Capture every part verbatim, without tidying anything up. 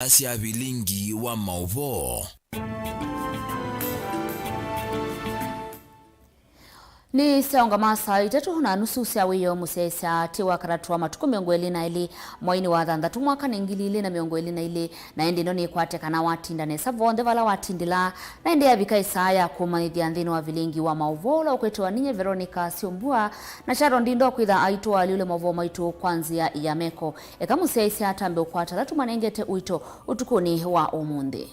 sya vilingi wa maũvoo. Nĩ syaũngama saa itatũ na nusu sya wĩoo mũsyaĩĩsya ti wa katatũ wa matukũ mĩongo ĩlĩ na ĩlĩ mweinĩ wa thanthatũ mwaka nĩ ngili ilĩ na mĩongo ĩlĩ na ilĩ, na ĩndĩ ĩno nĩkwate kana watinda nesa vonthe vala watindĩla, na ĩndĩ yavika ĩsaa ya kũmanyĩthya nthĩnĩ wa vilingi wa maũvoo ũla ũkwĩtwa ninye Veronica Syombua, na Sharon Ndindo kwĩtha aitũ alyũle maũvoo maitũ kwa nzĩa ya meko. Eka mũsyaĩĩsya atambe ũkwata ala tũmanengete ũito ũtukũnĩ wa ũmũnthĩ.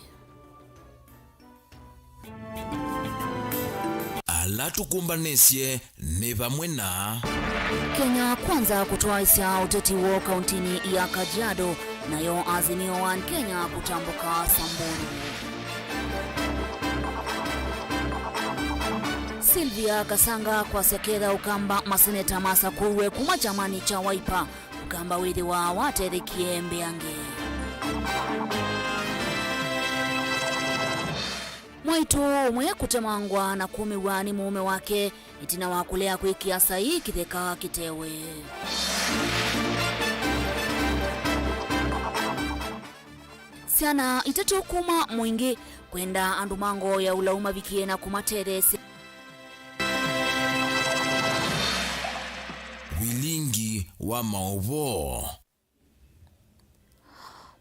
Ala tũkũmbanĩsye nĩ vamwe na Kenya Kwanza kũtwaĩsya ũteti woo kauntinĩ ya Kajiado, nayo Azimio One Kenya kũtambũka Samburu. Sylvia Kasanga kwasya ketha Ũkamba maseneta masakũiwe kuma kyamani kya Wiper, Ũkamba wĩthĩwa watethekie mbeange. Mwaitũ ũmwe kũtemangwa na kũmĩw'a nĩ mũũme wake ĩtina wa kũlea kwĩkĩa saii kĩtheka kĩtewe. Syana itatũ kuma Mwingĩ kwenda andũ ma ngoo ya ũlau mavikie na kũmatetheesya. Vilingi wa maũvoo.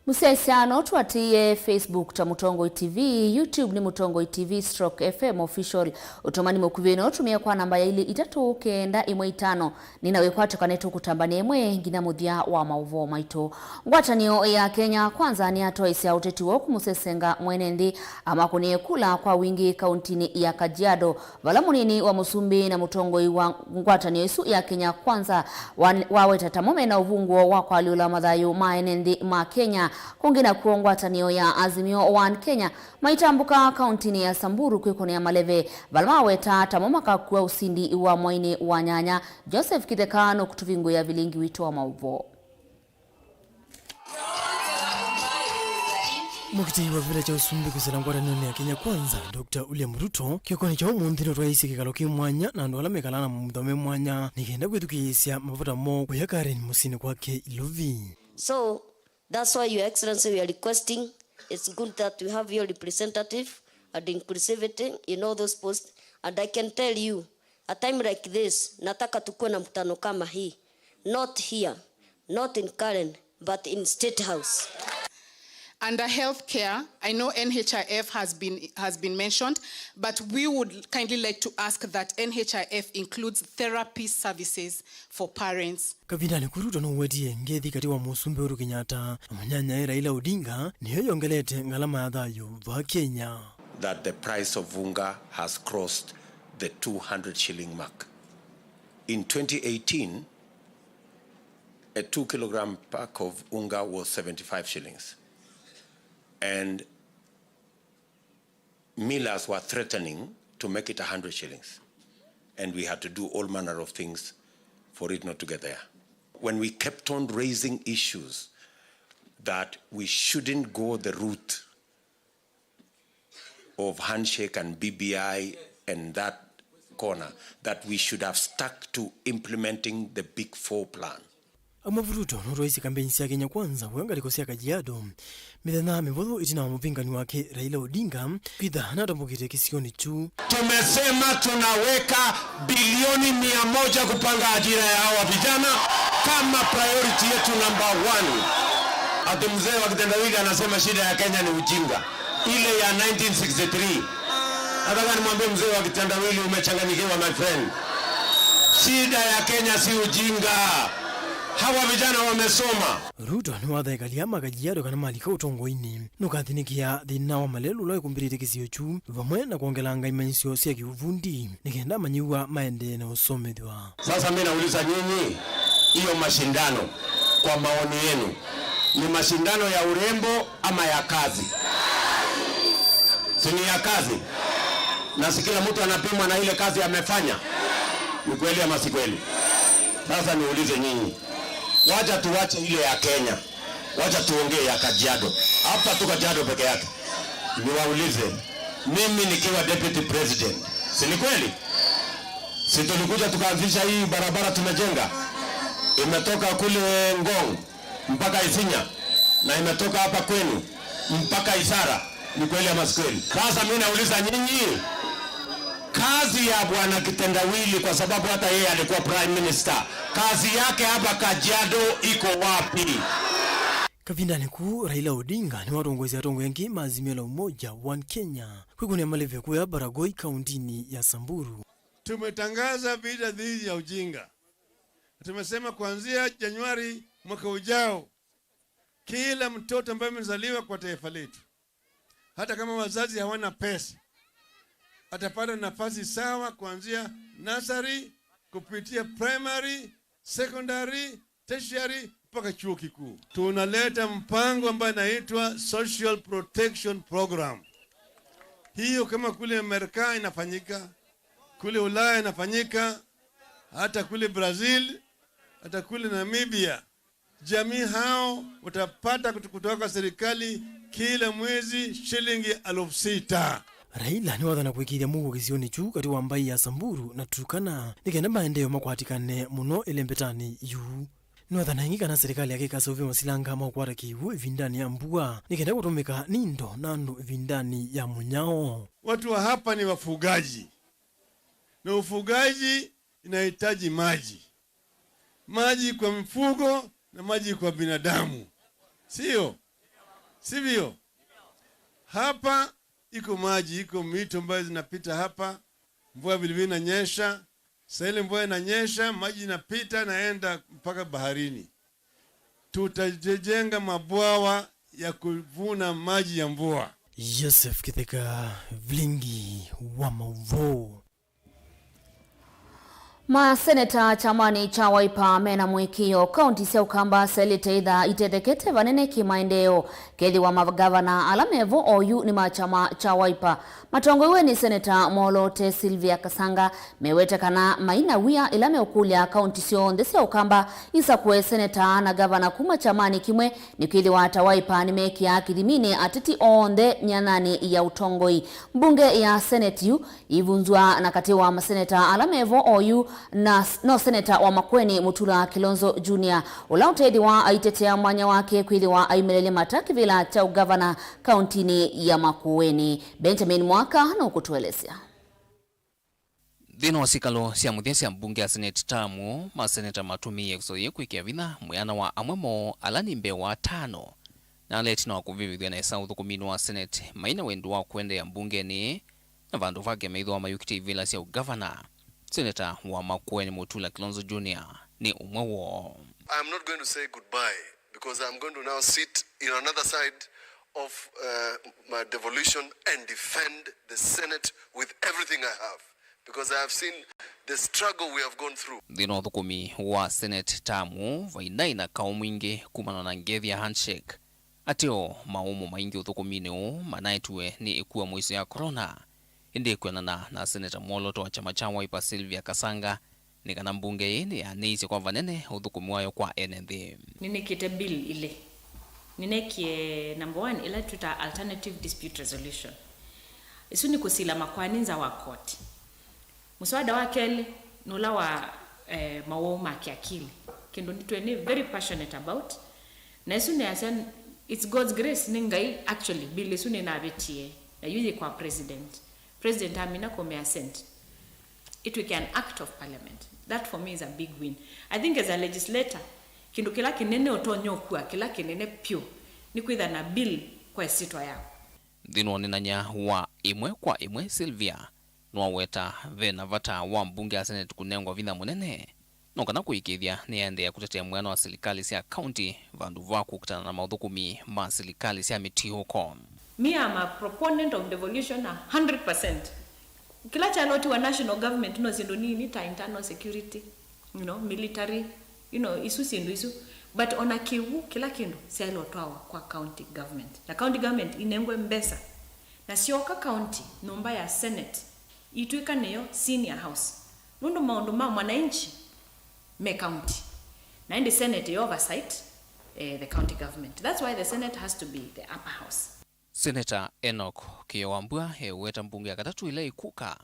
Mũsyaĩĩsya no tũatĩĩe Facebook ta Mũtongoi T V, YouTube nĩ Mũtongoi T V stroke F M Official. Ũtũmani mũkuvĩ no ũtũmĩe kwa namba ya ilĩ itatũ kenda ĩmwe itano. Nĩna wĩkwatyo kana nĩtũkũtambania ĩmwe nginya mũthya wa maũvoo maitũ. Ngwatanĩo ya Kenya Kwanza nĩyatwaĩsya ũteti woo kũmũsesenga mwene nthĩ amakũnĩe kula kwa wingĩ kauntinĩ ya Kajiado, vala mũnini wa mũsumbĩ na mũtongoi wa ngwatanĩo ĩsu ya Kenya Kwanza wa-, waweta tamo mena ũvungũo wa kwalyũla mathayũ ma ene nthĩ ma Kenya. Kũngĩ nakw'o ngwatanĩo ya Azimio One Kenya maitambũka kauntinĩ ya Samburu kwĩkũnĩa maleve, vala maweta tamo makakua ũsindi wa mwainĩ wa nyanya. Joseph Kĩtheka nũkũtũvingũĩa vilingi witũ wa maũvoo. Mũkitĩi wa kĩvĩla kya ũsumbĩ kwĩsĩla ngwatanĩonĩ ya Kenya Kwanza, Doctor William Ruto, kĩokonĩ kya ũmũnthĩ nũtwaĩĩsye kĩkalo kĩ mwanya na andũ ala mekalaa na mamutha me mwanya nĩ kenda kwĩthukĩĩsya mavata moo kũya Karen mũsyĩnĩ kwake Ilovi. So, that's why, Your Excellency, we are requesting, it's good that we have your representative and inclusivity in all those posts, and I can tell you, a time like this, nataka tukuwe na mkutano kama hii, not here, not in Karen, but in State House. Under healthcare, I know N H I F has been, has been mentioned, but we would kindly like to ask that N H I F includes therapy services for parents. Kavindanĩ kau Ruto nũwetie ngethi katĩ wa Mũsumbĩ Uhuru Kenyatta na mũnyanyae Raila Odinga nĩyo yongelete ngalama ya thayũ vaa Kenya. That the price of unga has crossed the two hundred shilling mark. In twenty eighteen, a two kilogram pack of unga was seventy-five shillings. And millers were threatening to make it a hundred shillings. And we had to do all manner of things for it not to get there. When we kept on raising issues that we shouldn't go the route of handshake and B B I and that corner, that we should have stuck to implementing the Big Four plan. Amwe Ruto nũtwaĩsye kambeini sya Kenya Kwanza kũya ngalĩko sya Kajiado, mĩthenya mĩvũthũ ĩtina wa mũvingani wake Raila Odinga kwĩtha natambũkĩte kĩsionĩ kyu. Tumesema tunaweka bilioni mia moja kupanga ajira ya hawa vijana kama priority yetu number one. Ati mzee wa kitendawili anasema shida ya Kenya ni ujinga. Ile ya nineteen sixty-three. Nataka nimwambie mzee wa kitendawili, umechanganyikiwa, my friend. Shida ya Kenya si ujinga. Hawa vijana wamesoma. Ruto nĩwathaĩkalya ma Kajiado kana malika ũtongoinĩ nũkathinĩkĩa thĩna wa malelũ ũla wĩkumbĩlĩte kĩsio kyu, vamwe na kwongelanga imanyĩsyo sya kĩũvundi nĩ kenda amanyĩw'a maendee na ũsomethw'a. Sasa mimi nauliza nyinyi, hiyo mashindano, kwa maoni yenu, ni mashindano ya urembo ama ya kazi? Si ni ya kazi? Na si kila mtu anapimwa na ile kazi amefanya? Ni kweli ama si kweli? Sasa niulize nyinyi, wacha tuwache ile ya Kenya, wacha tuongee ya Kajiado. Hapa tu Kajiado peke yake. Niwaulize, mimi nikiwa deputy president, si ni kweli? Si tulikuja tukaanzisha hii barabara tumejenga? Imetoka kule Ngong mpaka Isinya, na imetoka hapa kwenu mpaka ishara. Ni kweli ama si kweli? Sasa mimi nauliza nyinyi, kazi ya bwana Kitendawili, kwa sababu hata yeye alikuwa prime minister, kazi yake hapa Kajiado iko wapi? Kavindanĩ kũu, Raila Odinga nĩwatongoesye atongoi angĩ ma Azimio la Umoja One Kenya kwĩkũnĩa malĩve kũya Baragoi, kaũntĩnĩ ya Samburu. Tumetangaza vita dhidi ya ujinga. Tumesema kuanzia Januari mwaka ujao, kila mtoto ambaye amezaliwa kwa taifa letu, hata kama wazazi hawana pesa, atapata nafasi sawa kuanzia nursery, kupitia primary, secondary, tertiary, mpaka chuo kikuu. Tunaleta mpango ambayo inaitwa Social Protection Program. Hiyo kama kule Amerika inafanyika, kule Ulaya inafanyika, hata kule Brazil, hata kule Namibia, jamii hao watapata kutu-, kutoka serikali kila mwezi shilingi elfu sita. Raila nĩwathana kũĩkĩĩthya mũuo kĩsionĩ kyu katĩ wa mbaĩ ya Samburu na Turkana nĩ kenda maendeeo makwatĩkane mũno ĩlembetanĩ yu. Nĩwathana ĩngĩ kana serikali yake ĩkasũvĩa masilanga ma kũkwata kĩw'ũ ĩvindanĩ ya mbua nĩ kenda kũtũmĩka nĩ indo na andũ ĩvindanĩ ya mũnyao. Watu wa hapa ni wafugaji, na ufugaji inahitaji maji, maji kwa mifugo na maji kwa binadamu, sio sivyo? Hapa iko maji, iko mito ambayo zinapita hapa, mvua vilevile inanyesha. Saa ile mvua inanyesha, maji inapita, naenda mpaka baharini. Tutajenga mabwawa ya kuvuna maji ya mvua. Joseph Kitheka, Vilingi wa Mauvoo. Maseneta kyamanĩ kya Wiper mena mũĩkĩĩo kaunti sya Ũkamba syaĩlĩte itha itethekete vanene kĩmaendeeo, kethĩwa magavana ala mevo oyu nĩ ma kyama kya Wiper. Matongoew'e nĩ Seneta Mwolote Sylvia Kasanga, mewete kana maina wia ĩla meũkũlya kaunti syonthe sya Ũkamba isakũe seneta na gavana kuma kyamanĩ kĩmwe, nĩkwĩthĩwa ta Wiper nĩmekĩaa kĩthiminĩ ateti onthe myananĩ ya ũtongoi. Mbunge ya Senate yu ivunzwa na katĩ wa maseneta ala mevo oyu na s-, no seneta wa Makueni Mutula Kilonzo Junior, ũla ũtethĩwa aitetea mwanya wake kwĩthĩwa aimelelya mata kĩvĩla kya ũgavana kauntinĩ ya Makueni. Benjamin Mwaka nũkũtũelesya. Nthĩnĩ wa sikalo sya mũthya sya mbunge ya Senate tamu, maseneta matũmĩie kũsũvĩa kwĩkĩa vinya mwĩana wa amwe moo ala nĩ mbee wa atano, na ala ĩtina wa kũvĩvĩthw'a nesa ũthũkũminĩ wa Senate, maina wendo wa kũendeea mbungenĩ, na vandũ vake maithwa mayũkĩte ivĩla sya ũgavana. Seneta wa Makueni Mutula Kilonzo Junior nĩ ũmwe woo. I'm not going to say goodbye because I'm going to now sit in another side of, uh, my devolution and defend the Senate with everything I have, because I have seen the struggle we have gone through. Nthĩnĩ wa ũthũkũmi wa Senate tamu, vainaĩ na kaũ mwingĩ kumana na ngethi ya handshake. Ateo maũmũ maingĩ ũthũkũminĩ ũũ manaetiwe nĩ ĩkua mũisyo ya corona. Ĩndĩ kwĩanana na Seneta mwoloto wa kyama kya Wiper Sylvia Kasanga, nĩ kana mbunge ĩĩ nĩyanĩisye kwa vanene ũthũkũmi wayo kwa ene nthĩ. Nĩnĩkĩte bill ilĩ. Nĩnekie number one, ĩla twĩtaa alternative dispute resolution. Ĩsu nĩ kũsila makoani nza wa koti. Mũswada wa kelĩ nĩ ũla wa, eh, mawau ma kĩakili, kĩndũ nĩtwĩ nĩ very passionate about. Na ĩsu nĩasya, it's God's grace, nĩ Ngai actually bill ĩsu nĩnavĩtie, na yu yĩ kwa president. President amina kũmĩa assent, ĩtwĩke an act of parliament. That for me is a big win. I think as a legislator, kĩndũ kĩla kĩnene ũtonya ũkua, kĩla kĩnene pyũ, nĩ kwĩtha na bill kwa ĩsyĩtwa yaku. Nthĩnĩ wa ũneenany'a wa ĩmwe kwa ĩmwe, Sylvia nĩwaweta ve na vata wa mbunge ya Senate kũnengwa vinya mũnene no kana kũĩkĩĩthya nĩyaendeea kũtetea mwĩana wa silikalĩ sya kaunti vandũ va kũkitana na maũthũkũmi ma silikalĩ sya mĩtiũko. Me, I'm a proponent of devolution a hundred percent. Kĩla kyalotiwa national government no syĩndũ nini ta internal security, you know, military, you know, isu syĩndũ isu. But ona kĩw'ũ, kĩla kĩndũ syaĩlwe ũtwawa kwa county government. Na county government inengwe mbesa. Na syoka county, nyũmba ya Senate, itw'ĩka nĩyo senior house. Nũndũ maũndũ ma mwananchi me county. Na ĩndĩ Senate ĩ oversight, eh, the county government. That's why the Senate has to be the upper house. Senator Enoch Kĩyo Wambua eweta mbunge ya katatũ ĩla ĩkuka,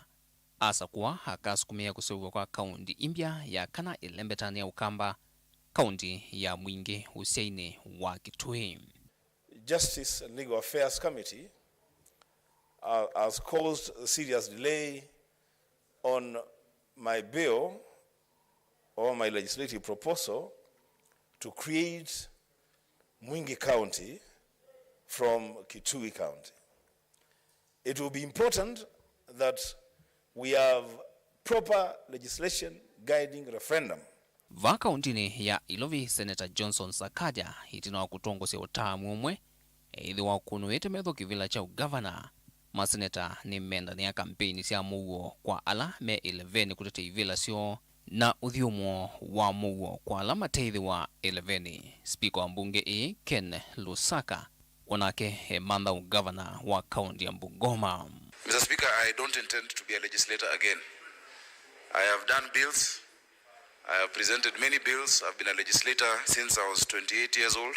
asakũa akasukumĩa kũseũvw'a kwa kaunti imbya ya kana ĩlembetanĩ ya Ũkamba, kaunti ya Mwingĩ ũsyainĩ wa Kitui. Justice and Legal Affairs Committee uh, has caused a serious delay on my bill or my legislative proposal to create Mwingi County from Kitui County. It will be important that we have proper legislation guiding referendum. Va kauntinĩ ya Ilovi, Senator Johnson Sakaja, ĩtina wa kũtongosya ũtaamu ũmwe, ethĩwa ũkũnũĩte metho kĩvĩla kya ũgavana. Maseneta nĩmendanĩa kampeini sya mũuo kwa ala me ĩlevenĩ kũtetea ivĩla syoo na ũthyũmũo wa mũuo kwa ala mateĩthĩwa ĩlevenĩ. Spika wa mbunge ĩĩ, Ken Lusaka, o nake emantha ũgavana wa kaunti ya Bungoma. Mister Speaker, I don't intend to be a legislator again. I have done bills. I have presented many bills. I've been a legislator since I was twenty-eight years old.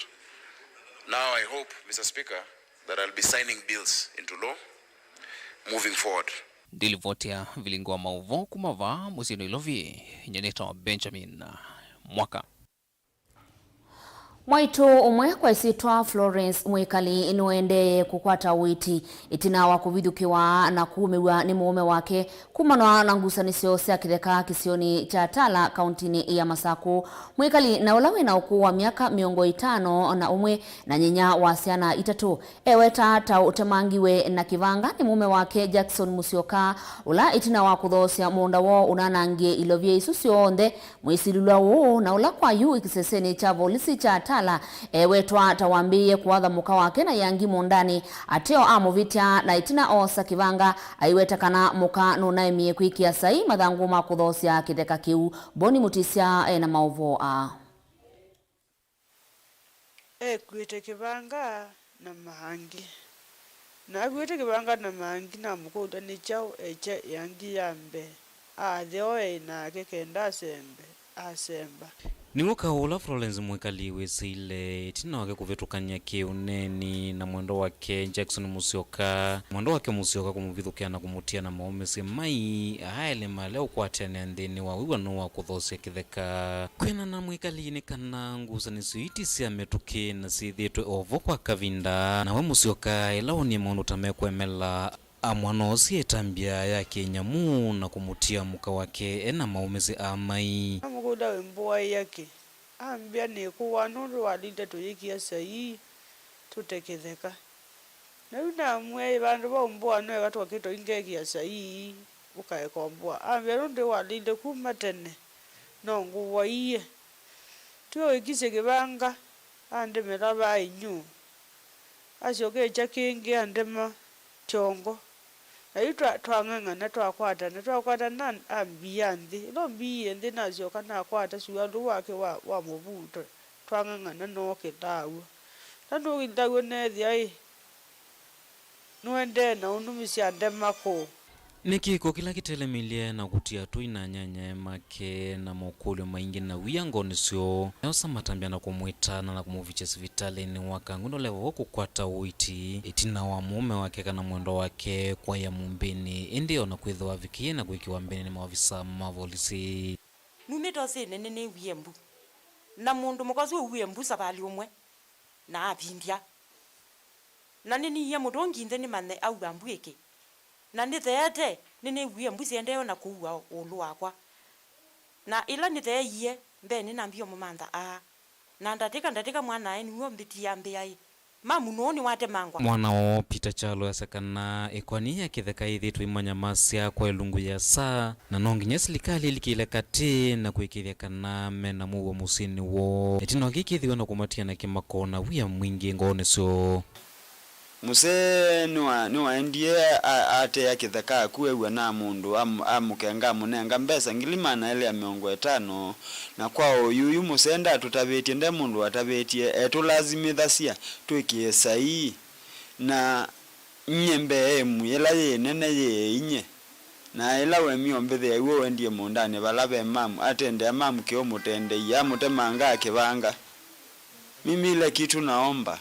Now I hope, Mister Speaker, that I'll be signing bills into law moving forward. Ndilivoti ya vilingi wa maũvoo kuma vaa mũsyĩ Nairobi, nyie nĩtawa Benjamin Mwaka. Mwaitũ ũmwe kwa ĩsyĩtwa Florence Mwĩkali nĩwaendee kũkwata ũiiti ĩtina wa kũvithũkĩwa na kũũmĩw'a nĩ mũũme wake kumana na ngusanĩsyo sya kĩtheka kĩsionĩ kya Tala, kauntinĩ ya Masakũ. Mwĩkali, na ũla wĩ na ũkũũ wa myaka mĩongo ĩtano na ũmwe na nyinya wa syana itatũ, eweta ta ũtemangiwe na kĩvanga nĩ mũũme wake Jackson Musyoka, ũla ĩtina wa kũthoosya mũũnda woo ũnanangie ilovia isu syonthe. Mwĩsilĩlwa ũũ, na ũla kwa yu kĩsesenĩ kya volisi kya Tala, ewetwa ta wambĩĩe kũatha mũka wake na yangi mũũndanĩ, ateo amũvĩtya, na ĩtina oosa kĩvanga, aiweta kana mũka nũnaemie kwĩkĩa sai mathangũ ma kũthoosya kĩtheka kĩu. Boni Mutisya ena maũvoo aa. Ekuĩte kĩvanga na maangi. Na akuĩte kĩvanga na maangi, namũkũlya nĩ kyaũ ekye ĩangi ya mbee, aathe oei nake kenda asembe, asemba. Nĩw'o kaũ ũla Florence Mwĩkali wĩsĩile ĩtina wake kũvĩtũkany'a kĩ-ũneeni na mwendwa wake Jackson Musyoka, mwendwa wake Musyoka kũmũvithũkĩa na kũmũtia na maũmĩsye mai aa elĩ malea ũkwatĩanĩa nthĩnĩ wa wĩw'ano wa kũthoosya kĩtheka. Kwĩanana na Mwĩkali nĩ kana ngusanĩsyo ii ti sya mĩtũkĩ na syĩthĩĩtwe o vo kwa kavinda, na we Musyoka ĩla wonie maũndũ ta mekũemela, amwanoosye ĩtambya ya kĩnyamũ na kũmũtia mũka wake e na maũmĩsye aa mai. Namũkũlya, wĩmbũaĩa kĩ? Ambĩa, nĩkũwaa nũndũ walilile tũyĩkĩa saii tũte kĩtheka. Na yu namwĩa, ĩ, vandũ va ũmbũa no eka tũkakĩtwa ingekĩa saii ũkaeka ũmbũa. Ambĩa, nũndũ walilile kuma tene, no ngũwaie. Twĩ ũikisye kĩvanga, andemela vaa inyũ. Asyoka ekya kĩngĩ, andema kyongo. Na yu twa-, twang'ang'ana, twakwatana, twakwatana, ambiia nthĩ. Ĩla ũmbiie nthĩ, nasyoka nakwata sualu wake wa, wa mũvuu, twa-, twang'ang'ana nookĩlaa w'o. Na nũkĩlaa w'o neethĩa ĩ, nũendee na ũnũmĩsya ndema kũũ. Nĩ kĩko kĩla kĩtelemilye na kũtia tũi na anyanyae make na mokũlyo maingĩ na wia ngoonĩ syoo. Meosa matambya na kũmwĩta na, na kũmũvikya sivitalĩnĩ wa Kangundo Level vo kũkwata ũiiti ĩtina wa mũũme wake kana mwendwa wake kwaĩa mũmbĩnĩ, ĩndĩ o na kwĩthĩwa avikĩie na kũĩkĩwa mbĩnĩ nĩ maovisa ma volisi. Numĩte ũsĩnĩ nĩnĩwie mbu, na mũndũ mũka ũsu ũwie mbu savalĩ ũmwe na avindya. Na nĩniie mũtũngi nthĩ nĩmanye aua mbu ĩkĩ. Na nĩtheete, nĩnĩwie mbu syendee o na kũua ĩũlũ wakwa. Na ĩla nĩtheeie mbee nĩnambie ũmũmantha aa. Na ndatĩka, ndatĩka mwanae nĩw'o mbĩtie ambĩa ĩ, mamu nũũ nĩwatemangwa? Mwana woo Peter Kyalo easya kana ĩkoani ya kĩtheka yĩthĩĩtwe ĩmanyamasya kwa ĩlungu yĩasa, na no nginya silikalĩ ĩlikĩle katĩ na kũĩkĩĩthya kana me na mũuo mũsyĩnĩ woo. Ĩtina wa kĩĩ kĩthĩwa na kũmatia na kĩmako na wia mwingĩ ngoonĩ syoo. Mũsee nĩwa-, nĩwaendie a-, atea kĩtheka aku ew'a na mũndũ am-, amũkenga amũnenga mbesa ngili maana elĩ ya mĩongo ĩtano, na kwa ũyuyu mũsee ndatũtavĩtye, nde mũndũ watavĩtye, etũlasimĩthasya twĩkĩe saii, na nyie mbee ĩmwi ĩla yĩ nene yĩ ĩinye, na ĩla wemie ũmbĩthĩa iw'o wendie mũũndanĩ vala ve mamu, atendea mamu kĩũmũtendeie, amũtemangaa kĩvanga. Mimi ile kitu naomba,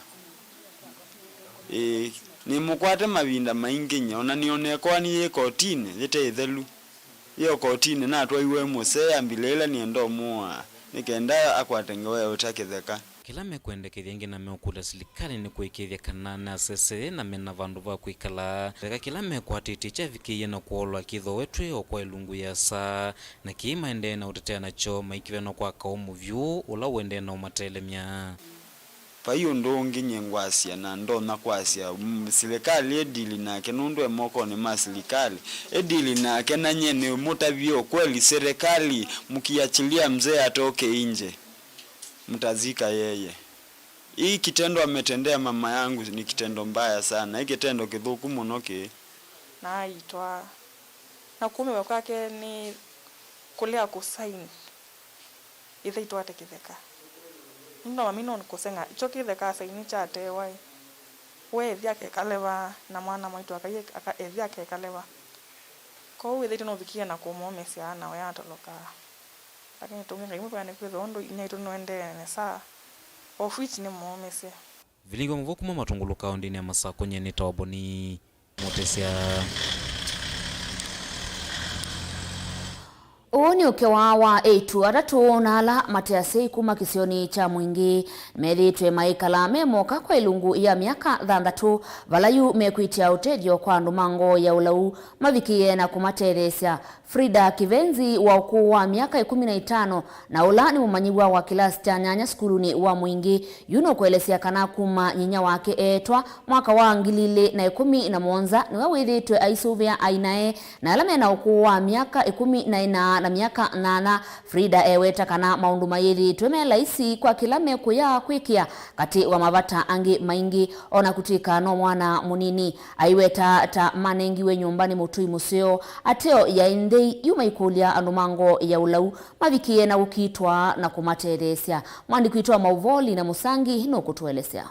ĩĩ, nĩmũkwate mavinda maingĩ nyie, ona nĩona ĩkoani yĩ kotinĩ yĩte ĩthelu. Yĩ o kotinĩ natwaiwe mũsee ambile ĩla nĩenda ũmũaa, nĩ kenda akwate ngewa ya ũta kĩtheka. Kĩla mekwendekethya ĩngĩ na meũkũlya silikalĩ nĩ kũĩkĩĩthya kana nĩ aseseye na mena vandũ va kwĩkala. Kĩtheka kĩla mekwatĩtye kyavikĩie na kũolwa kĩthowetw'e o kwa ĩlungu ĩasa, na kĩĩ maendee na ũtetea nakyo maikĩvenwa kwa kaũ mũvyũ ũla ũendee na ũmatelemya. Vai ũndũ ũngĩ nyie ngwasya na ndonya kwasya, mm, silikalĩ ĩdili nake nũndũ e mokonĩ ma silikalĩ. Ĩdili nake na nyie nĩmũtavye ũkweli, serikali mkiachilia mzee atoke nje, mtazika yeye. Hii kitendo ametendea mama yangu ni kitendo mbaya sana. Hii kitendo kĩthũku mũno kĩĩ. Na aitwa. Na kũmĩwa kwake nĩ kũlea kũsaini. Ĩthe itwate kĩtheka. Nũndũ mami no kũseng'a. Ikyo kĩtheka asaini kyatewa ĩ. We ĩthi akekale va, na mwana maitũ akai aka-, ĩthi akekale va. Kwoou ĩthe itũ nũvikie na kũmũũmĩsya, na we atoloka. Lakini tũngĩ Ngai mũvea nĩ kwĩthĩwa ũndũ inyia witũ nũendee nesa, of which nĩmũũmĩsye. Vilingi wa mũvoo kuma Matungulu kaũndĩnĩ ya Masakũ, nyie nĩtawa Boni Mũtĩsya. Ũũ nĩ ũkewa wa eĩtu atatũ na ala mate asyai kuma kĩsionĩ kya Mwingĩ. Methĩĩtwe maikala me moka kwa ĩlungu ya myaka thanthatũ, vala yu mekwĩtya ũtethyo kwa andũ ma ngoo ya ũlau mavikĩe na kũmatetheesya. Frida Kivenzi wa ũkũũ wa myaka ĩkũmi na ĩtano, na ũla nĩ mũmanyĩw'a wa kĩlasi kya nyanya sukulunĩ wa Mwingĩ, yu nũkũelesya kana kuma nyinya wake eetwa mwaka wa ngili ilĩ na ĩkũmi na mũonza, nĩwe wĩthĩĩtwe aisũvĩa ainae, na ala mena ũkũũ wa myaka ĩkũmi na ĩna na myaka nyanya. Frida eweta kana maũndũ mayĩthĩĩtwe me laisi kwa kĩla mekũya kwĩkĩa katĩ wa mavata angĩ maingĩ, o na kũtw'ĩka no mwana mũnini. Aiweta ta manengiwe nyũmba nĩ mũtũi mũseo, ateo yaĩ nthei, yu maikũlya andũ ma ngoo ya ũlau mavikĩe na kũkitwa na kũmatetheesya. Mwandĩki witũ wa maũvoo Lina Mũsangi nũkũtũelesya.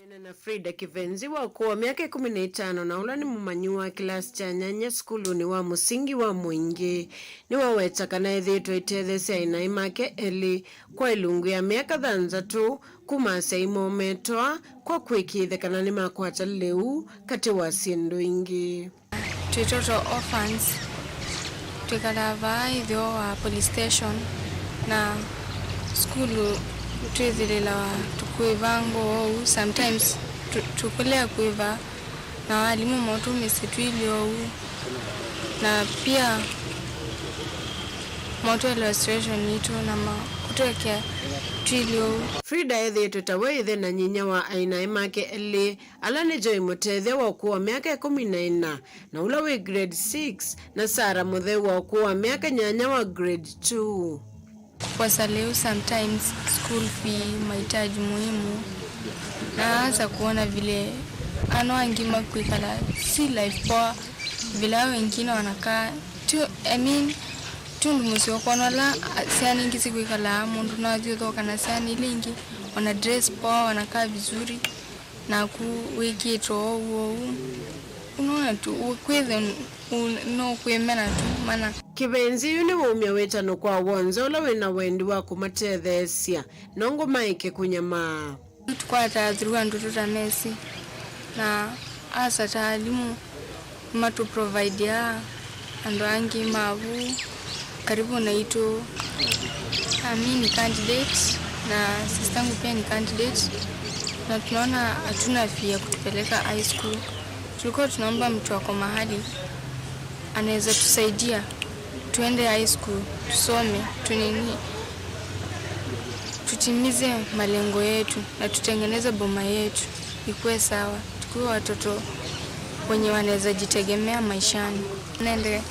Nena na Frida Kivenzi wa ũkũũ wa myaka ĩkũmi na ĩtano, na ũla nĩ mũmanyi wa kĩlasi kya nyanya sukulunĩ wa mũsingi wa Mwingĩ. Nĩwaweta kana ethĩĩtwe aitetheesya ainaĩ make elĩ kwa ĩlungu ya myaka thanthatũ, kuma asyai moo metwa kwa kũĩkĩĩthya kana nĩmakwata lĩu, katĩ wa syĩndũ ingĩ. Twĩ total orphans. Twĩkalaa vaa ĩtheo wa police station, na sukulu twĩthĩlĩlawa tũkũĩva ngoo ũu, sometimes tũ-, tũkũlea kũĩva, na alimũ motũmĩsye twĩlye ũu, na pia motũelewa situation yitũ na ma-, kũtũekea twĩlye ũu. Frida ethĩĩtwe ta we ĩthe na nyinya wa ainaĩ make elĩ, ala nĩ Joy Mũtethya wa ũkũũ wa myaka ĩkũmi na ĩna, na ũla wĩ grade six, na Sarah Mũtheu wa ũkũũ wa myaka nyanya wa grade two. Kũkosa lĩu sometimes school fee, mahitaji muhimu, na hasa kuona vile ano angĩ makwĩkala si life poa, vile hao wengine wanakaa. Tu, I mean, tu ũndũ mũseo kwona ũla, a, syana ingĩ sikwĩkalaa, mũndũ no athi ũthoka na syana ila ingĩ, wana dress poa, wanakaa vizuri, naku wĩkĩĩtwe ũu ũu. Unaona tu, u-, kwĩthĩ u-, no kwĩmena tu, mana. Kĩvenzi yu nĩwaumya wĩtano kwa w'onthe ũla wĩna wendi wa kũmatetheesya, nongo maeke kũnyamaa. Tũkwataa through andũ tũtamesĩ, na asa ta alimũ nĩmatũprovideaa andũ angĩ ma vu karibu naitũ. Ah, mi ni candidate na sistangu pia ni candidate, na tunaona hatuna fee ya kutupeleka high school. Tulikuwa tunaomba mtu ako mahali anaweza tusaidia tuende high school, tusome, tunini, tutimize malengo yetu na tutengeneze boma yetu ikuwe sawa, tukuwe watoto wenye wanaweza jitegemea maishani. Nende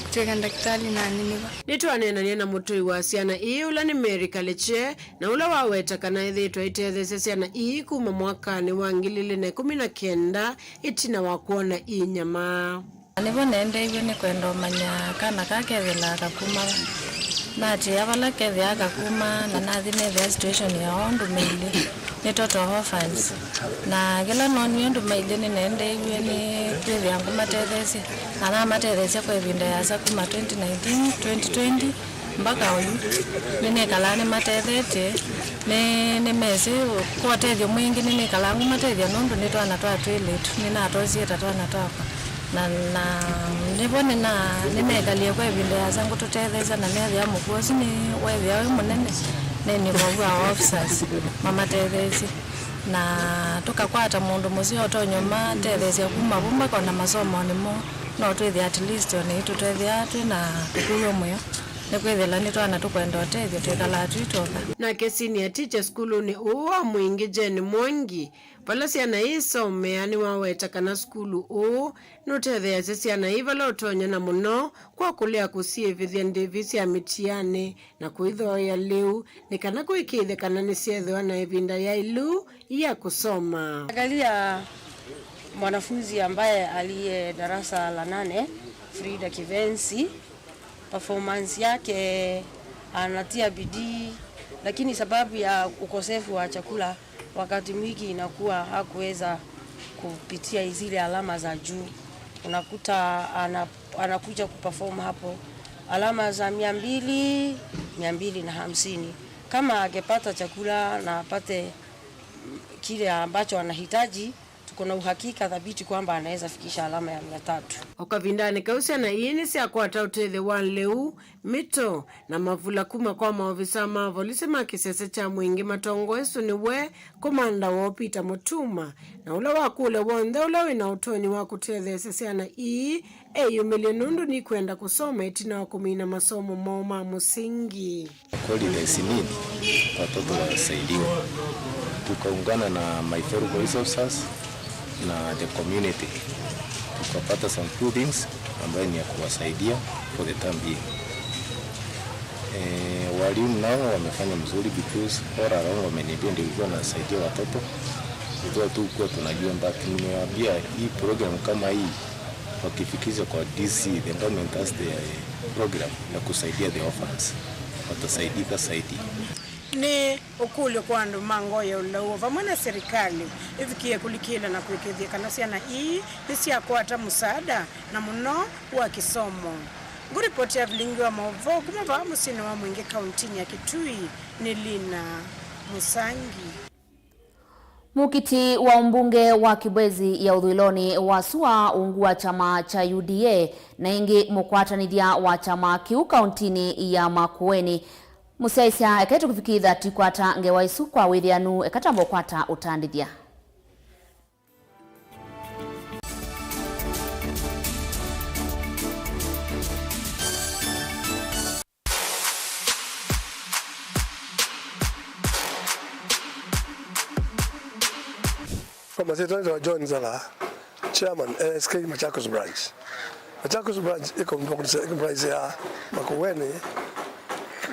kuteka daktari na niniva. Nĩtwaneenanie na mũtũi wa syana ii, ũla nĩ Mary Kaliche, na ũla waweta kana ethĩĩtwe aitetheesya syana ii kuma mwakanĩ wa ngili ilĩ na ĩkũmi na kenda, ĩtina wa kwona ii nyamaa. Nĩvo nendeiw'e nĩ kwenda ũmanya kana kaa kethĩlaa kakuma va. Naatĩĩa vala kethĩaa kakuma, na nathi nĩthĩa situation ya o andũ mailye, nĩ total orphans. Na kĩla noonie andũ mailye nĩnendeiw'e nĩ kwĩthĩa ngũmatetheesya, na namatetheesya kwa ĩvinda yĩasa kuma twenty nineteen, twenty twenty, mpaka oyu. Nĩnĩkalaa nĩmatethetye, nĩ, nĩmesĩ kwa ũtethyo mwingĩ, nĩnĩkalaa ngũmatethya nũndũ nĩ twana twa twĩlĩtu, nĩnatosie ta twana twakwa. Na, na nĩvo nĩna, nĩnekalie kwa ĩvinda yĩasa ngũtũtetheesya, na nethĩa mũkuo ũsu nĩ wethĩa wĩ mũnene, Nĩ nĩvo wa officers mamatetheesye, na tũkakwata mũndũ mũseo ũtonya ũmatetheesya kuma vu makona masomonĩ moo, no twĩthĩa at least o naitũ twethĩaa twĩ na ũkũlyo mweo, nĩkwĩthĩla nĩ twana tũkwenda ũtethyo twĩkalaa twĩ tw'oka. Nake senior teacher sukulunĩ ũũ wa Mwingi Jane Mwangi, vala syana ii isomea, nĩwaweta kana sukulu ũũ nũtetheeasya syana ii vala ũtonya, na mũno kwa kũlea kũsiĩvĩthya ndĩvi sya mĩtianĩ na kũithooea lĩu nĩ kana kũĩkĩĩthya kana nĩsyeethĩwa na ĩvinda yaĩlu ya kũsoma. Angalia mwanafunzi ambaye aliye darasa la nane, Frida Kivensi, performance yake anatia bidii, lakini sababu ya ukosefu wa chakula wakati mwingi inakuwa hakuweza kupitia zile alama za juu. Unakuta ana-, anakuja kuperform hapo alama za mia mbili, mia mbili na hamsini. Kama angepata chakula na apate kile ambacho anahitaji, tuko na uhakika thabiti kwamba anaweza fikisha alama ya mia tatu. O kavindanĩ kau, syana ii nĩsyakwata ũtethyo wa lĩu, mĩto, na mavula kuma kwa maovisa ma volisi ma kĩsese kya Mwingi matongoeswe nĩwe komanda woo Peter Mutuma, na ũla wakũlya w'onthe ũla wĩ na ũtonyi wa kũtetheesya syana ii eyũmĩlye nũndũ nikwenda kũsoma ĩtina wa kũmina masomo moo ma mũsingi. Kweli there's need, watoto wasaidiwe. Tukaungana na my fellow police officers na the community, tukapata some few things ambayo ni ya kuwasaidia for the time being. Eh, walimu nao wamefanya mzuri because all along wameniambia ndio ilikuwa nasaidia watoto. Ilikuwa tu kuwa tunajua, but nimewaambia hii program kama hii wakifikisha kwa D C, the government has the program ya kusaidia the orphans. Watasaidika zaidi. Nĩ ũkũlyo kwa andũ ma ngoo ya ũlau o vamwe na serikali ĩvikĩe kũlikĩla na kũĩkĩĩthya kana syana ii nĩsyakwata mũsaada, na mũno wa kĩsomo. Ngũripoti ya vilingi wa maũvoo kuma vaa mũsyĩnĩ wa Mwingi kauntinĩ ya Kitui nĩ Lina Mũsangi. Mũkiti wa ũmbunge wa Kibwezi ya ũthũĩlonĩ wa sua ungu wa kyama kya U D A, na ĩngĩ mũkwatanĩthya wa kyama kĩu kauntinĩ ya Makueni, mũsyaĩĩsya eke tũkĩvikĩĩtha tũikwata ngewa ĩsu kwa wĩthĩanu, eka twambe ũkwata ũtandĩthya. Kwa masyĩtwa nĩtawa John Nzala, chairman A S K Machakos Branch. Machakos Branch ĩko comprise ya Makueni,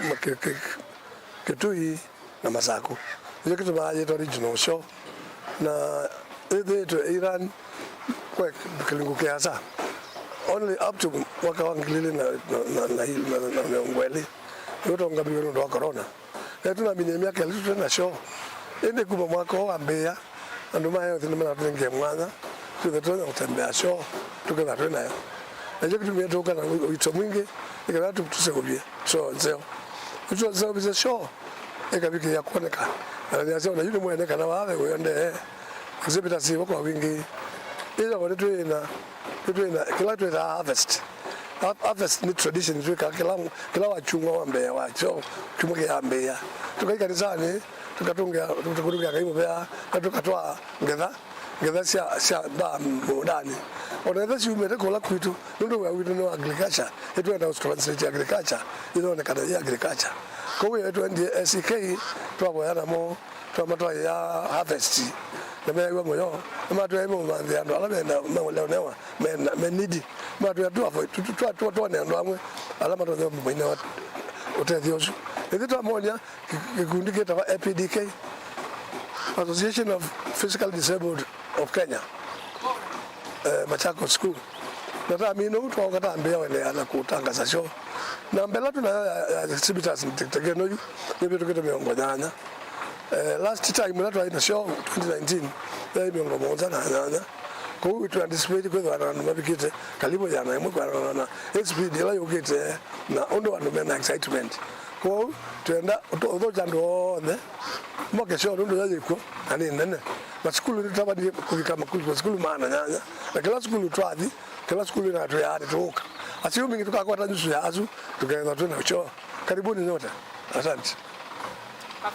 Maki-, Ki-, Kitui, na Masaku. Nĩkyo kĩtumaa yĩtwa regional show, na ĩthĩĩtwe ĩran kwa kĩlungu kĩasa, only up to mwaka wa ngili ilĩ na mĩongo ĩlĩ, nĩũtongamiwe nũndũ wa corona. Na tũnaminie myaka ĩlĩ tũte na show, ĩndĩ kuma mwaka ũũ wambĩĩa, andũ ma health nĩmanatũnengie mwanya twĩthe tũtonya kũtembea show, tũketha twĩ nayo. Na nĩkyo kĩtumi tũũka na ũito mwingĩ, nĩ kana tũ-, tũseũvye show nzeo. Nĩtũseũvisye show ĩkavikĩĩa kwoneka. Na nĩasya ona yu nĩmwene kana vaa ve wĩendee, exhibitors syĩvo kwa wingĩ. Ĩyoo nĩtwĩna, nĩtwĩna kĩla twĩtaa harvest. Har-, harvest nĩ tradition twĩkaa kĩla, kĩla wa kyumwa wa mbee wa kyo, kyumwa kĩyambĩĩa. Tũkai kanisanĩ, tũkatũngĩa, tũkatũngĩa Ngai mũvea, na tũkatwaa ngetha, ngetha sya, sya mbaa mũũndanĩ. O na ngetha syumĩte kũla kwitũ, nũndũ wĩa witũ nĩ wa agriculture, nĩtwenda kũ-translate agriculture ĩyonekana yĩ agriculture. Kwoou ĩyo twendie A C K, twavoya namo, twamatwaĩa harvest, na meew'a mũyo. Nĩmatwĩa maũmanthĩa andũ ala mena, meũlewa, mena, me needy. Matwĩa twa-, twa-, twa-, twa-, twone andũ amwe ala matonya maina ũtethyo ũsu. Ĩthyĩ twamonia kĩ-, kĩkundi kĩtawa A P D K, Association of Physically Disabled of Kenya, eh, Machakos School. Na twamina ũu, twaũka twambĩĩa kũendeea na kũtangaza show. Namba ĩla twĩ nayo ya, ya exhibitors nĩ tekeno yu, nĩvĩtũkĩte mĩongo nyanya. Eh, last time ĩla twaĩ na show twenty nineteen, yaĩ mĩongo mũonza na nyanya. Kwoou tũ anticipate kwĩthĩwa na andũ mavikĩte karibu ĩana ĩmwe kwĩanana na ĩ speed ĩla yũkĩte na ũndũ andũ mena excitement. Kwoou twenda ũtũ-, ũthũkya andũ onthe moke show nũndũ yo yĩkw'o na nĩ nene. Masukulu nĩtũtavanie kũvika makulu, masukulu maana nyanya, na kĩla sukulu twathi, kĩla sukulu ĩnatwĩaa nĩtũũka. Asyai mbingĩ tũkakwata nyusu ya asu, tũkethĩwa twĩ na show. Karibuni nyote. Asante. Ve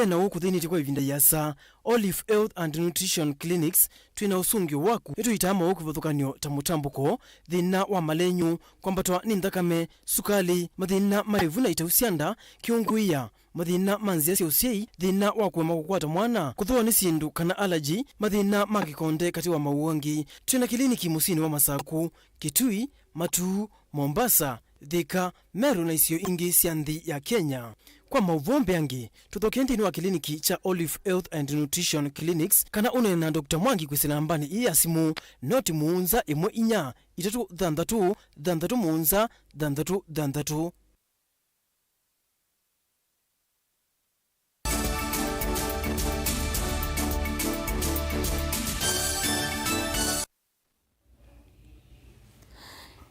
na ũũ kũthĩnĩtye kwa ĩvinda ĩasa. Olive Health and Nutrition Clinics, twĩ na ũsũngĩo waku. Nĩtũitaa maũũ kĩvathũkany'o ta mũtambũko, thĩna wa malenyũ, kwambatwa nĩ nthakame, sukalĩ, mathĩna ma ĩvu na itau sya nda, kĩũngũĩa, mathĩna ma nzĩa sya ũsyai, thĩna wa kũema kũkwata mwana, kũthũwa nĩ syĩndũ kana allergy, mathĩna ma kĩkonde katĩ wa maũũ angĩ. Twĩ na kĩliniki mũsyĩnĩ wa Masaku, Kitui, Matuu, Mombasa, Thika, Meru na isio ingĩ sya nthĩ ya Kenya. Kwa maũvoo mbeange, tũthokee nthĩnĩ wa kĩliniki kya Olive Health and Nutrition Clinics kana ũneene na Doctor Mwangi kwĩsĩla nambanĩ ĩĩ ya simũ, noti mũonza ĩmwe inya itatũ thanthatũ thanthatũ mũonza thanthatũ thanthatũ.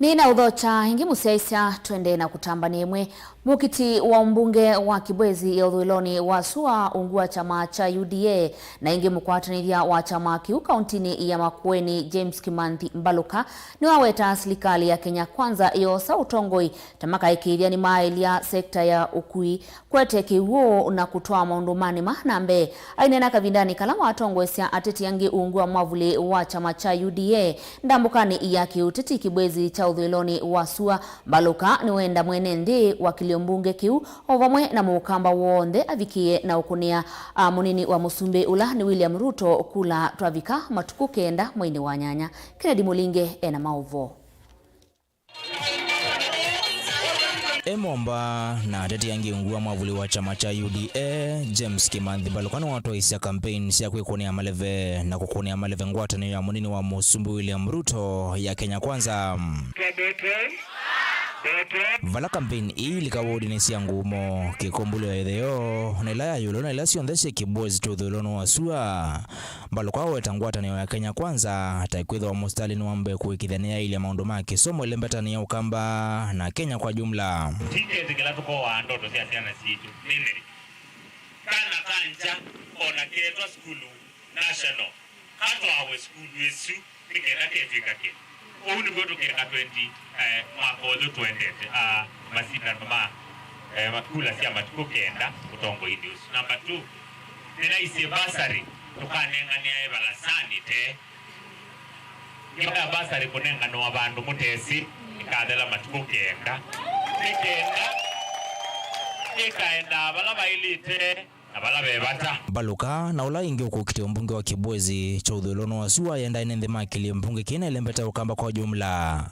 Nĩnaũthokya ĩngĩ mũsyaĩĩsya, twendee na kũtambany'a ĩmwe. Mũkiti wa ũmbunge wa Kibwezi ya ũthũĩlonĩ wa sua ungu wa kyama kya U D A na ĩngĩ mũkwatanĩthya wa kyama kĩu kauntinĩ ya Makueni, James Kimanthi Mbaluka, nĩwaweta silikalĩ ya Kenya Kwanza yosa ũtongoi ta makaĩkĩĩthya nĩmaaĩlya sekta ya ũkui, kwete kĩw'ũ na kũtwaa maũndũ manĩma na mbee. Aineena kavindanĩ kala watongoesya ateti angĩ ungu wa mwavuli wa kyama kya U D A ndambũkanĩ ya kĩũteti Kibwezi kya ũthũĩlonĩ wa sua, Mbaluka nĩwenda mwene nthĩ, wakili ũmbunge kĩu, o vamwe na mũkamba w'onthe avikĩe na ũkũnĩa a mũnini wa mũsumbĩ ũla nĩ William Ruto kula twavika matukũ kenda mweinĩ wa nyanya. Kennedy Mũlinge ena maũvoo. E momba na ateti angĩ ungu wa mwavuli wa kyama kya U D A, James Kimanthi Mbaluka nĩwatwaisye kampeini sya kwĩkũnĩa maleve na kũkũnĩa maleve ngwatanĩo ya mũnini wa mũsumbĩ William Ruto ya Kenya Kwanza. Vala kampeini ii ilika wodinĩ sya Ngumo, Kĩkũmbũlyo ya Ĩtheo, na ila ya ĩũlũ, na ila syonthe syĩ Kibwezi kya ũthũĩlonĩ wa sua, Mbaluka aweta ngwatanĩo ya Kenya Kwanza ta ĩkwĩthĩwa mũsitalĩnĩ wa mbee kũĩkĩĩthya nĩyaĩlya maũndũ ma kĩsomo ĩlembetanĩ ya Ũkamba na Kenya kwa jumla. Tiketĩkĩla tũkoaa ndoto sya syana sitũ nĩ nthĩ. Kana ka ngya o na keetwa sukulu national, katwawe sukulu ĩsu nĩ kenda ketw'ĩka kĩndũ. Ũu nĩw'o tũkeka twenty, eh, mwaka ũyũ tũendete, ah, masindano ma, eh, ma kula sya matukũ kenda ũtongoinĩ ũsu. Number two, nĩnaisye bursary tũkanenganĩae valasanĩ tee. Ngewa ya bursary kũnenganwa vandũ mũtesĩ ĩkathela matukũ kenda. Nĩ kenda ĩkaendaa vala vaĩlĩte na vala ve vata. Mbaluka, na ũla ĩngĩ ũkũkitĩa ũmbunge wa Kibwezi kya ũthũĩlonĩ wa sua, yendae nĩ nthĩ makĩlye mbunge kĩna ĩlembete Ũkamba kwa jumla.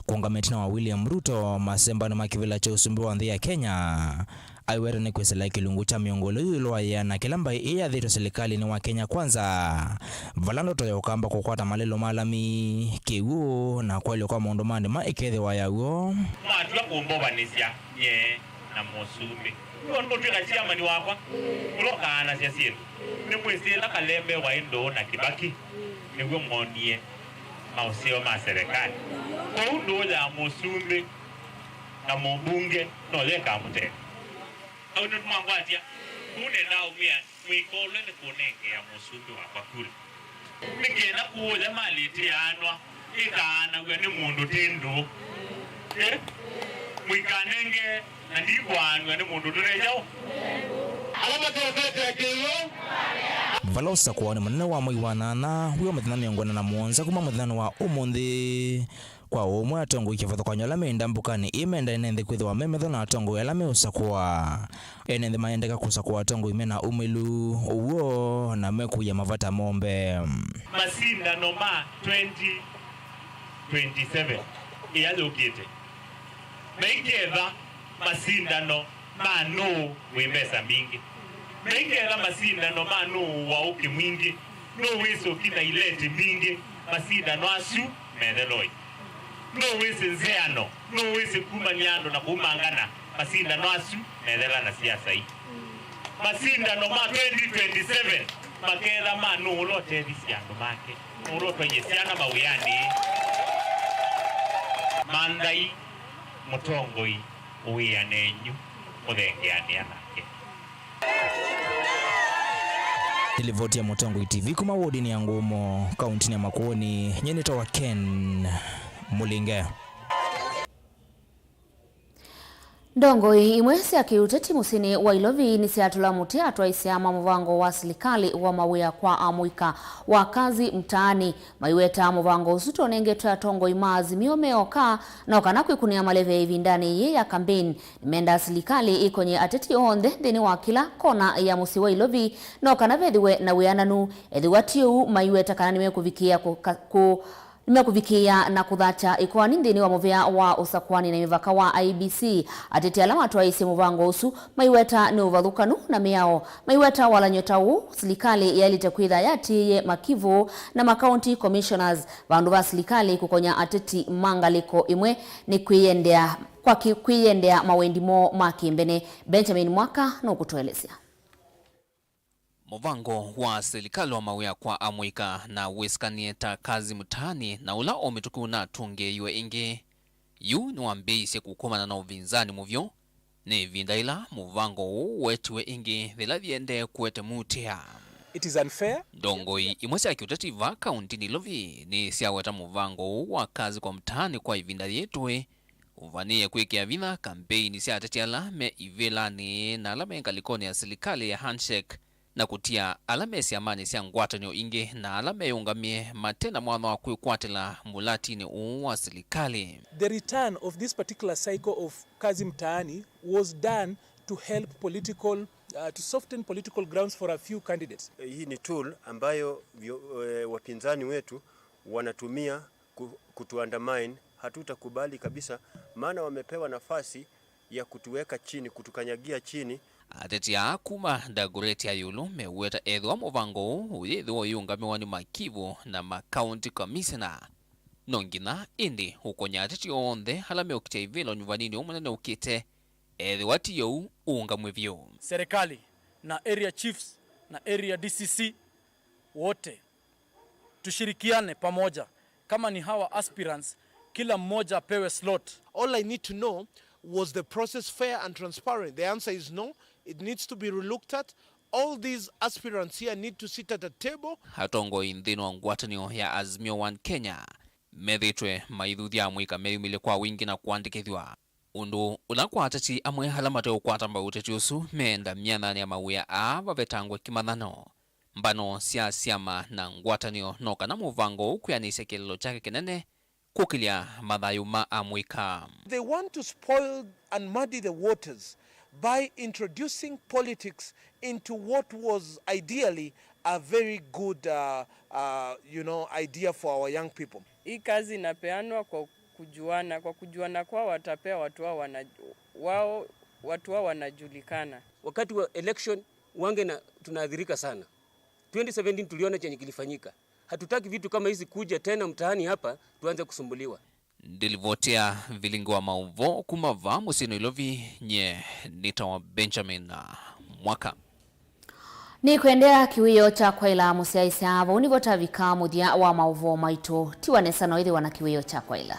Kũũngama ĩtina wa William Ruto masembanĩ ma kĩvĩla kya ũsumbĩ wa nthĩ ya Kenya, aiweta nĩ kwĩsĩla kĩlungu kya mĩongo ĩlĩ ĩũlũ wa yĩana kĩla mbaĩ ĩĩ yathĩtwe silikalĩnĩ wa Kenya Kwanza, vala ndoto ya Ũkamba kũkwata malĩlo ma lami, kĩw'ũ, na kwalw'a kwa maũndũ ma ndĩma ĩkethĩwa ya w'o. Mwatw'a kũmbovanĩsya nyie na mũsumbĩ. Nũndũ ũtw'ĩka chairman wakwa, ũla ũkaanasya syĩndũ. Nĩmwĩsĩ ĩla Kalembe waĩ ndũũ na Kĩbaki, nĩw'o moonie maũseo ma serĩkalĩ. Kwoou ndũũ ya mũsumbĩ na mũmbunge noyo ĩkamũtethya. Au nĩmwangwatya? Kũu nendaa ũmwĩa, mwĩkolwe nĩ kũnengea mũsumbĩ wakwa kula. Nĩ kenda kũũya malĩtĩaanwa ĩkaanaw'a nĩ mũndũ tĩ ndũũ. Ĩ, mũikanenge na ndikwaanw'a nĩ mũndũ tũnejaũ. Ala matũkĩte kĩw'ũ. Vala ũsakũanĩ mũnene wa mwei wa nyanya wĩ o mĩthenya mĩongo ĩna na mũonza kuma mũthenyanĩ wa ũmũnthĩ, kwa ũmwe, atongoi kĩvathũkany'o ala me ndambũkanĩ ĩĩ mendae nĩ nthĩ kwĩthĩwa me metho na atongoi ala meũsakũa. Ene nthĩ maendeka kũsakũa atongoi me na umĩlu, ũw'o, na mekũia mavata moo mbee. Masindano ma twenty twenty-seven ĩla yũkĩte, maiketha masindano ma nũũ wĩ mbesa mbingĩ. Maiketha masindano ma nũũ wa ũkĩ mwingĩ, nũũ wĩsĩ ũkina ileti mbingĩ. Masindano asu metheloi. Nũũ wĩsĩ nzeano, nũũ wĩsĩ kumany'a andũ na kũumangana. Masindano asu methela na siasa ii. Masindano ma twenty twenty-seven maketha ma nũũ ũla ũtethisye andũ make, nũũ ũla ũtwaie syana mawĩanĩ. Manthai mũtongoi ũwĩanenyu mũthengeanĩa nake. Nĩ livoti ya Mũtongoi T V kuma wodinĩ ya Ngumo, kauntinĩ ya Makueni, nyie nĩtawa Ken Mũlinge. Ndongoi imwe sya kĩũteti mũsyĩnĩ wa Ilovi nĩsyatũla mũtĩ atwaĩsya ma mũvango wa silikalĩ wa mawĩa kwa amũika wa Kazi Mtaani, maiweta mũvango ũsu tũnengetwe atongoi ma Azimio me oka, no kana kwĩkũnĩa maleve ĩvindanĩ yĩĩ ya campaign. Nĩmendaa silikalĩ ĩkonye ateti onthe nthĩnĩ wa kĩla kona ya mũsyĩ wa Ilovi, no kana vethĩwe na wĩananu. Ethĩwa ti ũu, maiweta kana nĩmekũvikĩĩa kũka-, kũ-, nĩmekũvikĩĩa na kũthatya ĩkoani nthĩnĩ wa mũvĩa wa ũsakũani na mĩvaka wa I E B C. Ateti ala matwaĩĩsye mũvango ũsu maiweta nĩ ũvathũkanu na mĩao. Maiweta walany'o ta ũũ, silikalĩ yaĩlĩte kwĩtha yatĩĩe makivũ na ma county commissioners vandũ va silikalĩ kũkonya ateti ma ngalĩko ĩmwe nĩ kwĩyendea, kwa kĩ-, kwĩyendea mawendi moo ma kĩmbene. Benjamin Mwaka nũkũtũelesya. Mũvango wa silikalĩ wa mawĩa kwa amũika na wĩsĩkanĩe ta Kazi Mtaani na ũla o mĩtũkĩ ũnatũngĩĩiwe ĩngĩ, yu nĩwambĩĩisye kũkomana na ũvinzani mũvyũ, nĩ ĩvinda yĩla mũvango ũũ wetiwe ĩngĩ yĩla yĩendee kũete mutĩa. It is unfair. Ndongoi imwe sya kĩũteti vaa kauntinĩ Ilovi nĩsyaweta mũvango ũũ wa Kazi kwa Mtaani kwa ĩvinda yĩĩ tũĩ ũvanĩĩe kwĩkĩa vinya kambeini sya ateti ala me ivĩlanĩ na ala me ngalĩkonĩ ya silikalĩ ya handshake, na kũtia ala me syamanĩ sya ngwatanĩo ingĩ na ala meyũngamĩe mate na mwanya wa kwĩkwatĩla mũlatinĩ ũũ wa silikalĩ. The return of this particular cycle of Kazi Mtaani was done to help political, uh, to soften political grounds for a few candidates. Hii ni tool ambayo vyo-, eh, wapinzani wetu wanatumia ku-, kutu undermine. Hatutakubali kabisa, maana wamepewa nafasi ya kutuweka chini, kutukanyagia chini. Ateti aa kuma Dagoretti ya ĩũlũ meweta ethĩwa mũvango ũũ ũyĩthĩwa ũyĩũngamĩwa nĩ makivũ na ma county commissioner, no nginya ĩndĩ ũkonye ateti onthe ala meũkitĩa ivĩla ũnyuvanĩnĩ ũũ mũnene ũkĩte, ethĩwa ti ũu ũũngamw'e vyũ. Serikali na area chiefs na area D C C wote tushirikiane pamoja. Kama ni hawa aspirants, kila mmoja apewe slot. All I need to know, was the process fair and transparent? The answer is no. It needs to be relooked at. All these aspirants here need to sit at a table. Atongoi nthĩnĩ wa ngwatanĩo ya Azimio One Kenya methĩĩtwe maithuthya amũika meyumĩlye kwa wingĩ na kũandĩkĩthw'a. Ũndũ ũla kwa ateti amwe ala mateũkwata mbau ũteti ũsu meenda myanyanĩ ya mawĩa aa vavetangwe kĩmathano, mbano sya syama na ngwatanĩo, no kana mũvango ũũ kwĩanĩsya kĩeleelo kyake kĩnene kũkĩlya mathayũ ma amũika. They want to spoil and muddy the waters by introducing politics into what was ideally a very good, uh, uh, you know, idea for our young people. Hii kazi inapeanwa kwa kujuana, kwa kujuana kwao watapea watu wao wana-, wao, watu wao wanajulikana. Wakati wa election, wange na, tunaathirika sana. Twenty seventeen tuliona chenye kilifanyika. Hatutaki vitu kama hizi kuja tena mtaani hapa tuanze kusumbuliwa. Ndilivoti ya vilingi wa maũvoo kuma vaa mũsyĩ Nairobi, nye nĩtawa Benjamin Mwaka. Nĩkwendea kĩwĩoo kya kwaĩla mũsyaĩĩsya, vau nĩvo tavika mũthya wa maũvoo maitũ. Tiwa nesa no ĩthĩwa na kĩwĩoo kya kwaĩla.